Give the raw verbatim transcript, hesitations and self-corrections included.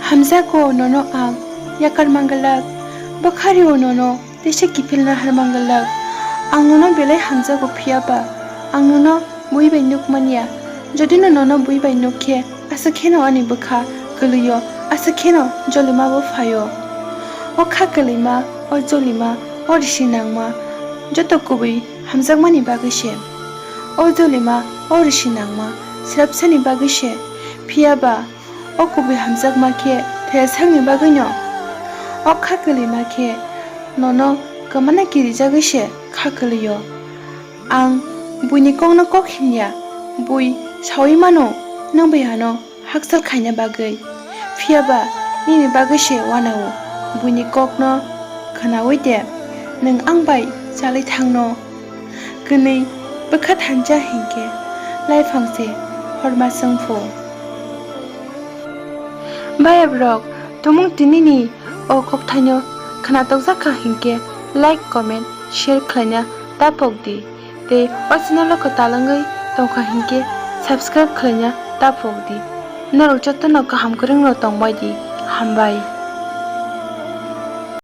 Hamjago nono ang yakar mangalak, bwkhario nono teisa kiphilna har mangalak. Ang nono belai hamjago, phiya ba ang nono bui bai nuk manya. Jodi no nono bui bai nuk khe, aswk kheno ani bwkha kwlwio, aswk kheno jolima bo phaio. O kha kwlwima, o jolima, o risi nangma joto kubui hamjakmani bagwi se. O jolima, o risi nangma swrapsani bagwi se, phiya ba o kubui hamjakma khe thesakni bagwino. O kha kwlwima khe nono kwmana kirijagwi se kha kwlwio. Ang buini kokno kok hinya, bui saui mano nwng bai ano hakchal khaina bagwi. Phiya ba nini bagwi se uanao, buini kokno khwnaui de nwng ang bai chalwi thangno. Kwnwi bwkha thansa hinkhe laiphang se horma chwngphu. Bayap rok, tumung tinini o kokthaino khwnatokjak kha hinkhe like, comment, share khlaina ta pok di. Tei o channel o kwtal wngwi tongkha hinkhe subscribe khlaina ta pok di. Norok jotono kaham kwrwngno tongbai di. Hambai.